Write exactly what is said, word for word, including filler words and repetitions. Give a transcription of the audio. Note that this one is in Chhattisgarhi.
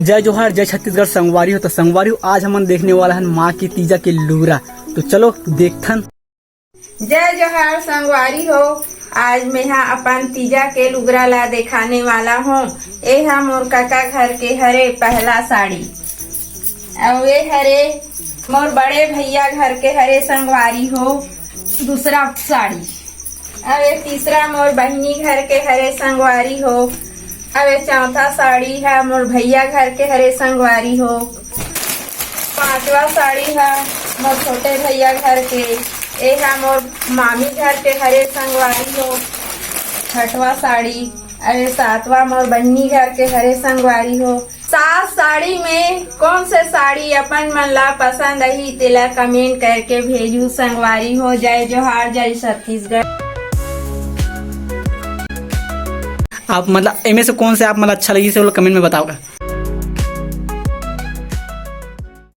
जय जोहार, जय छत्तीसगढ़ संगवारी हो। तो संगवारी हो, आज हमन देखने वाला हन माँ की तीजा के लुगरा। तो चलो देखथन। जय जोहार संगवारी हो, आज मेहा अपन तीजा के लुगरा ला देखाने वाला हूँ। ए हा मोर काका घर के हरे पहला साड़ी, अउ ए हरे मोर बड़े भैया घर के हरे संगवारी हो दूसरा साड़ी, अउ ए तीसरा मोर बहिनी घर के हरे संगवारी हो, अउ ए चौथा साड़ी है मोर भैया घर के हरे संगवारी हो, पांचवा साड़ी है मोर छोटे भैया घर के, ए हा मोर मामी घर के हरे संगवारी हो, छठवा साड़ी, अउ ए सातवा मोर बहिनी घर के हरे संगवारी हो। सात साड़ी में कौन से साड़ी अपन मन ला पसंद आही, तेला कमेंट करके भेजू संगवारी हो। जय जोहार, जय छत्तीसगढ़। आप मतलब एमे से कौन से आप मतलब अच्छा लगी से कमेंट में बताओ।